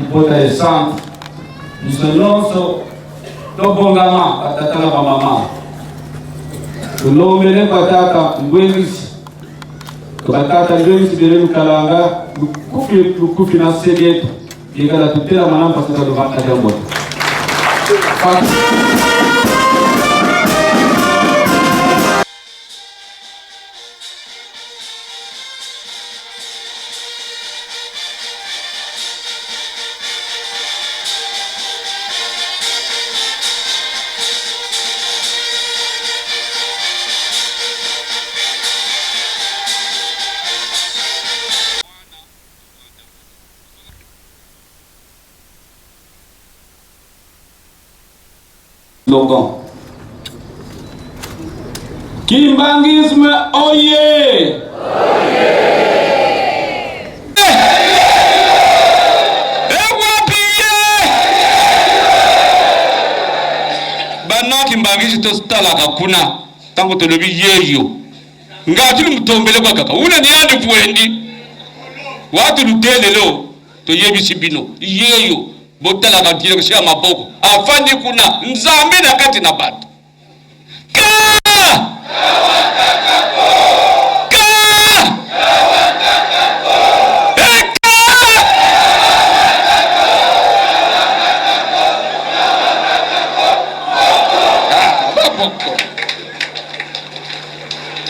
libota ya centre biso nyonso tobongama batata na bamama tulombele kwa tata ngwengisi batata ngwengisi bele lukalanga lukufi lukufi na segetu ikala tutelama na mpasaka luvanda lya moto. Slogan. Kimbanguisme oye! Bana kimbanguisme totalaka kuna ntango tolobi yeyo nga tuli mutombele kwa kaka una ni yandi pwendi watu lutelelo toyebisi bino yeyo botalaka direction ya maboko afandi kuna nzambe na kati na bato ka ka eka ah,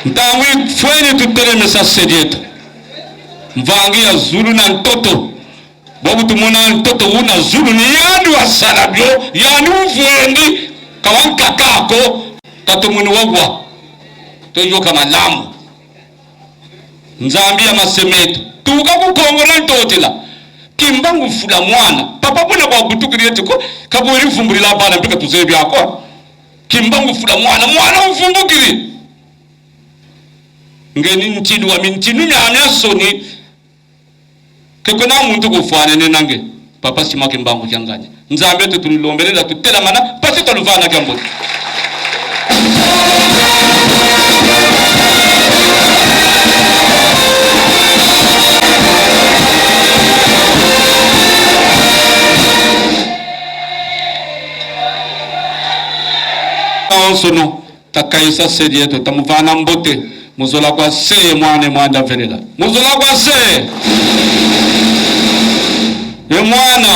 ntango ifweni tutelemesa sedietu mvangi ya zulu na ntoto bobu tumona ntoto una zulu ni yani wasala byo yani uvwendi kawankakako katomuni wagwa toyoka malamu nzambi ya masemetu tuka kukongola ntotela kimbangu fula mwana papa buna kwa butukili yetu ko kabweri fumbulila bana mpika tuzee byako kimbangu fula mwana mwana ufumbukili ngeni ntinu wa mintinu myamya soni keko na muntu kufanene nange papa sima kimbangu kyanganya nzambe tutulombelela tutelamana pasi toluvana kyamboto. Onsono takaisa sedieto tamuvana mbote muzola kwa se mwana mwanda velela muzola kwa se e mwana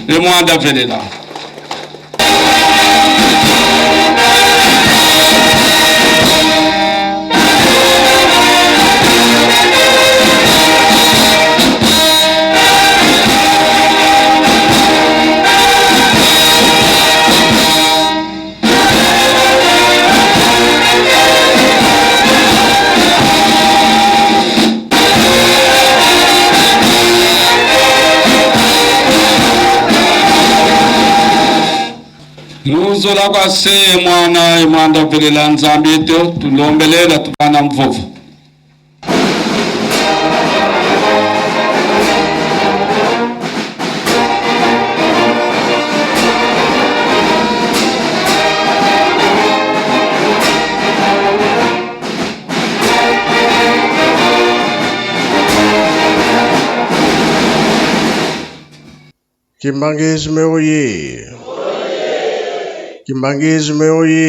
e mwanda velela. Muzola kwa se mwana mwanda velela nzambi eto tulombelela tubana mvovu. Kimbanguisme oye! Kimbanguisme oye!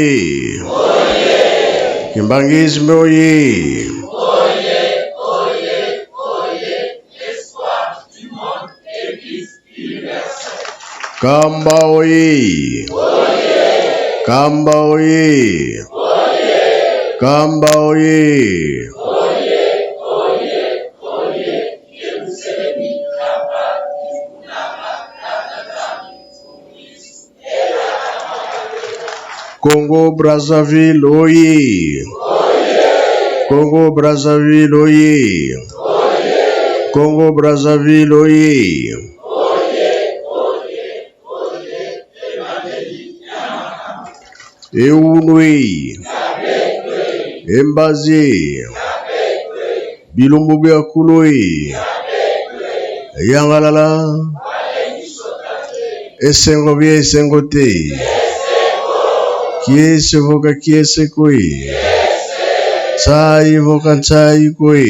Kimbanguisme oye! Kamba oye! Kamba oye! Kamba oye! Congo Brazzaville oye! Congo Brazzaville oye! Congo Brazzaville oye! Eunwe! Embaze! Bilumbu bya kuloe! Yangalala! Esengo bia esengo te! Kiese voka kiese kwe! Tsai voka tsai kwe!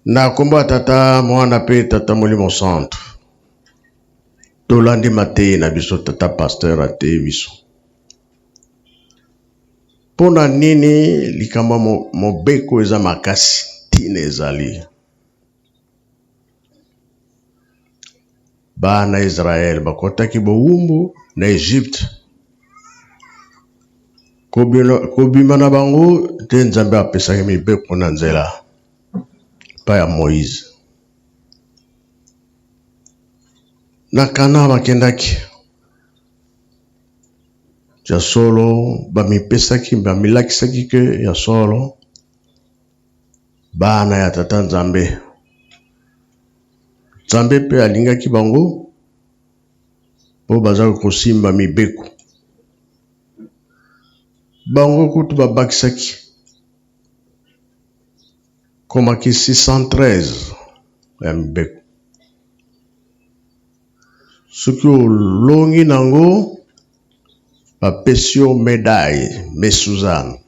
Na kombo ya Tata, Mwana pe Tata Molimo Santu, tolandi mateyi na biso Tata Pasteur ateyi biso. Mpo na nini likambo ya mobeko eza makasi? Ntina ezali bana Israël bakotaki bowumbu na Egypte. Kobima na bango te Nzambe apesaki mibeko na nzela epai ya Moïse. Na Kana bakendaki ya solo, bamipesaki, bamilakisaki ke ya solo bana ya Tata Nzambe. Nzambe mpe alingaki bango mpo baza kosimba mibeko. Bango kutu babakisaki komaki 613 ya mibeko. Soki olongi nango bapesi yo medaille mesuzane.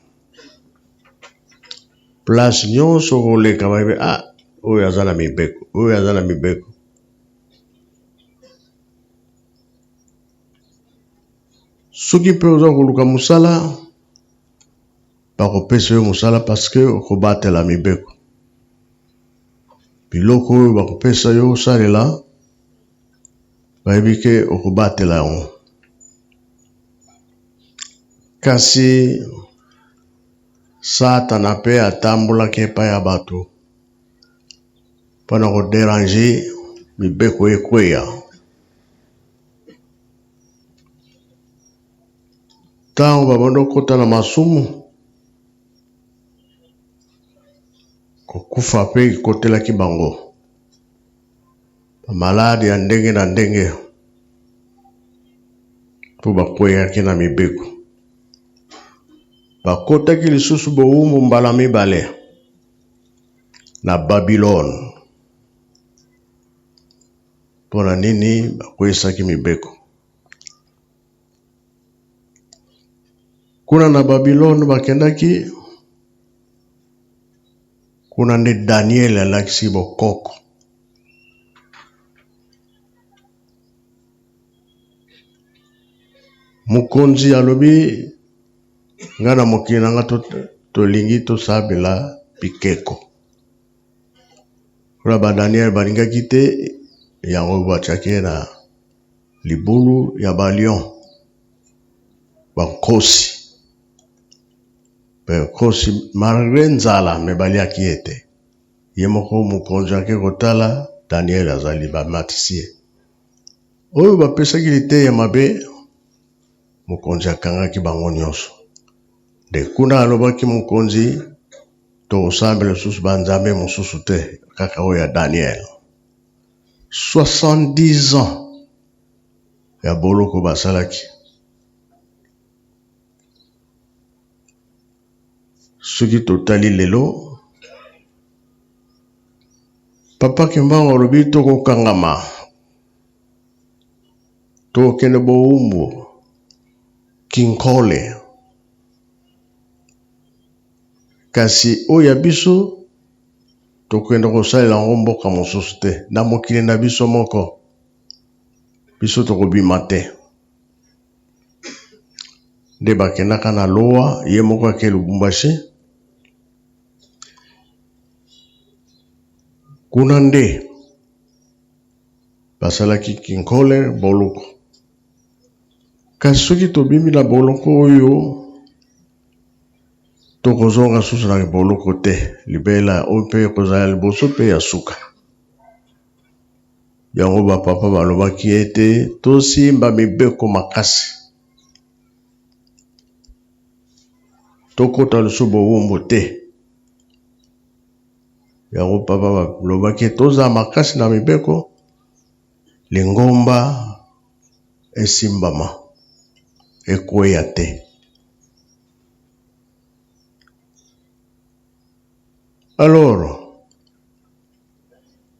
Place nyonso okoleka bayebi ah oyo aza na mibeko, oyo aza na mibeko. Soki mpe oza koluka mosala, bakopesa yo mosala parce que okobatela mibeko. Biloko oyo bakopesa yo osalela, bayebi ke okobatela yango. Kasi Satana mpe atambolaki epai ya bato mpo na koderange mibeko ekweya. Ntango babandi kokota na masumu, kokufa mpe ekotelaki bango, bamaladi ya ndenge na ndenge mpo bakweyaki na mibeko. Bakotaki lisusu bowumbu mbala mibale na Babilone. Mpo na nini bakweyisaki mibeko? Kuna na Babilone bakendaki, kuna nde Daniel alakisi bokoko. Mokonzi alobi nga na mokili na nga tolingi tosabela bikeko. Kuna ba Daniel balingaki te, yango batiaki ye na libulu ya ba lion, ba nkosi. Pe nkosi malgre nzala me baliaki ye te. Ye moko mokonzi ake kotala Daniel azali, bamatisi ye. Oyo bapesaki liteya mabe, mokonzi akangaki bango nyonso. Nde kuna alobaki mokonzi, tokosambela lisusu ba nzambe mosusu te, kaka oyo ya Daniel. 70 ans ya boloko basalaki. Soki totali lelo, Papa Kimbangu alobi tokokangama, tokokende bowumbu Kinkole. Kasi oyo ya biso tokende kosalela yango mboka mosusu te, na mokili na biso moko biso tokobima te. Nde bakendaka na Lowa, ye moko ake Lubumbashi. Kuna nde basalaki Kinkole boloko. Kasi soki tobimi na boloko oyo, tokozonga susu na boloko te libela, oyo mpe ekozala ya liboso mpe ya suka. Yango ba papa balobaki ete tosimba mibeko makasi, tokota lisusu bowumbu te. Yango papa balobaki tozala makasi na mibeko, lingomba esimbama, ekweya te. Alors,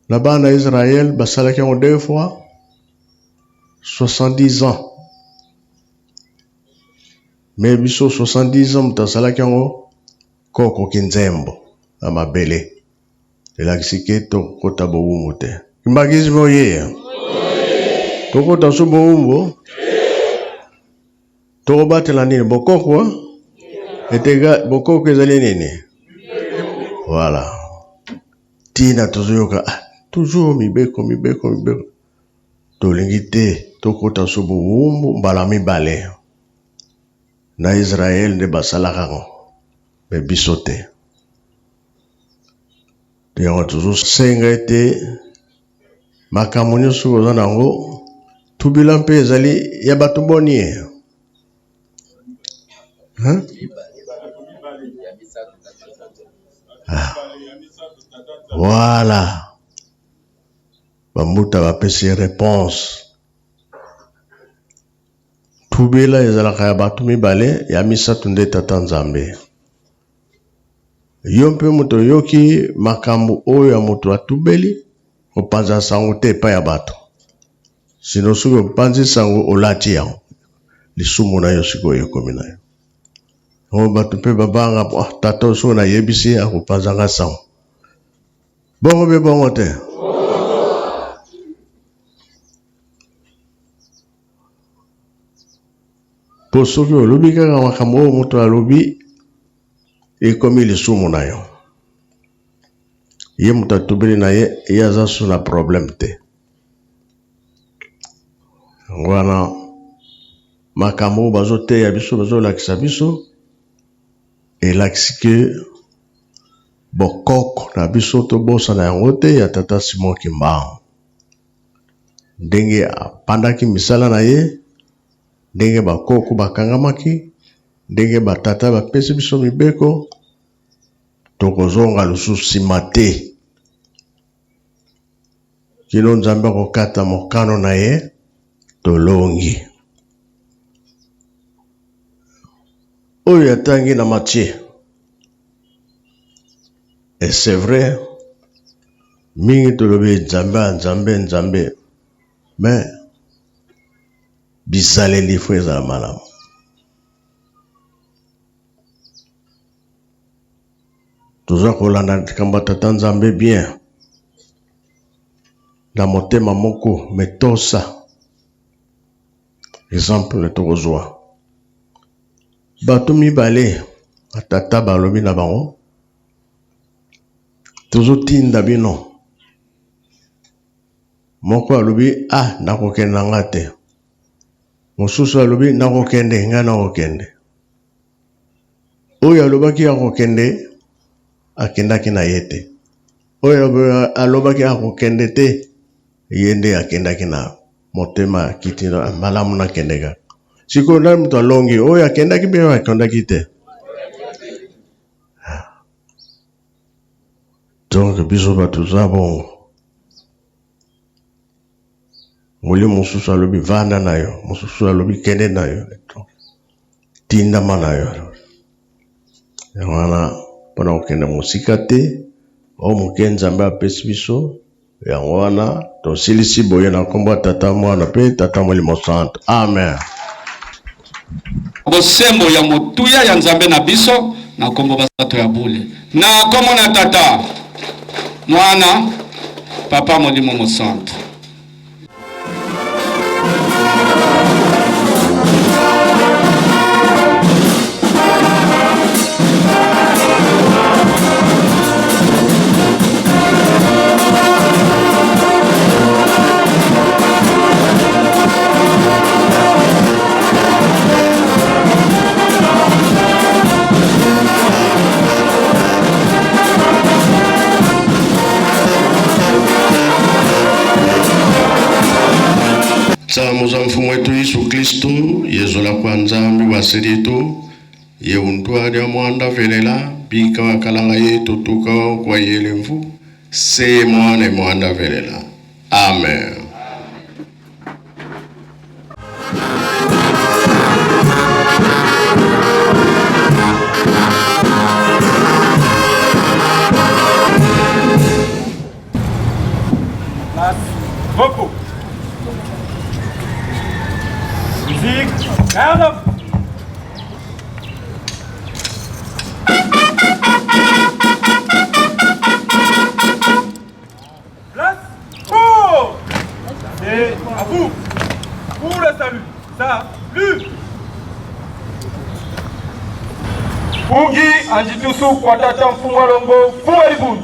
na bana ya Israël basalaki yango deux fois 70 ans. Mais biso 70 ans moto asalaki yango koko kinzembo na mabele. Elakisi ke tokota bowumbu te. Kimbanguisme oye. Tokota so bowumbu. Tokobatela nini? Bokoko? Etega bokoko ezali nini? Voilà. Tina tozoyoka ah, toujours mibeko mibeko mibeko. Tolingi te tokota so bowumbu mbala mibale. Na Israël nde basalaka yango, me biso te. Yango tozosenga ete makambo nyonso oza na yango tubila mpe ezali ya bato boni ye Hein? Ah. Voilà. Bambuta bapesi réponse. Tubela ezalaka ya bato mibale, ya misato nde Tata Nzambe. Yo mpe moto oyoki makambo oyo ya moto atubeli, kopanza sango te epai ya bato. Sino soki opanzi sango olati yango, lisumu na yo sikoyo ekomi na yo. Yango bato mpe babanga, ah, tata oyo soki nayebisi ye akopanza nga sango. Bongo mpe bongo te. Mpo soki olobi kaka makambo oyo moto alobi, ekomi lisumu na yo. Ye moto atubeli na ye, ye aza su na problème te. Yango wana makambo oyo bazoteya biso, bazolakisa biso, elakisi ke bokoko na biso tobosana yango te ya tata Simon Kimbangu. Ndenge abandaki misala na ye, ndenge bakoko bakangamaki, ndenge batata bapesi biso mibeko, tokozonga lisusu nsima te kino Nzambe akokata mokano na ye, tolongi. Oyo atangi na Matthieu, et c'est vrai, mingi tolobi Nzambe a Nzambe Nzambe, mais bizaleli fo ezala malamu. Toza kolanda likambo ya Tata Nzambe bien na motema moko me tosa exemple tokozwa bato mibale batata balobi na bango tozotinda bino moko alobi ah nakokende na nga te mosusu alobi nakokende ngai nakokende Oyo alobaki akokende, akendaki na ye te. Oyo alobaki akokende te, ye nde akendaki na motema akiti malamu nakende kaka. Sikoyo nani moto alongi? Oyo akendaki mpe oyo akendaki te? Donc biso bato toza bongo. Molimo mosusu alobi vanda na yo, mosusu alobi kende na yo, tindama na yo. Yango wana mpona kokende mosika te, oyo moke Nzambe apesi biso, yango wana tosilisi boye na nkombo ya Tata, Mwana mpe Tata Molimo Santu. Amen. Bosembo ya motuya ya Nzambe na biso na nkombo basato ya bule na nkombo na Tata, Mwana, Papa Molimo Mosantu. Tsamu za Mfumu wetu Yesu Kristu, yezola kwa Nzambi wa silitu, ye untu adia mwanda velela, bika wa kalanga yetu tuka kwa yele mvu, se mwana mwanda velela. Amen. Repos. Musique. Garde. Mpungi anjitusu kwa tata mfumu alongo mfumu alibundu.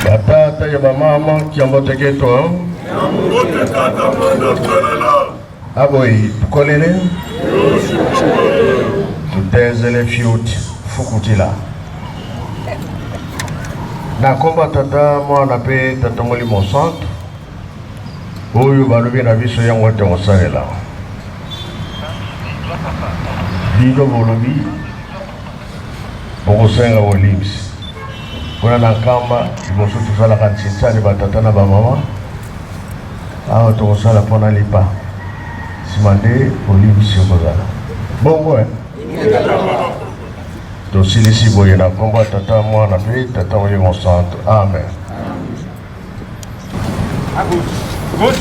Batata ya bamama kiamboteketwa aboyi tukolele tutezele fiuti fukutila na komba tata mwana mpe tata molimo santu oyo balobi na biso yango te kosalela bino bolobi bokosenga bolimbisi kuna na nkamba liboso tosalaka nsinsani batata na bamama awa tokosala mpo na lipa nsima nde bolimbisi ekozala bongo eh? tosilisi boye na nkombo ya tata mwana mpe tata molimo santo amen. À gauche. Gauche.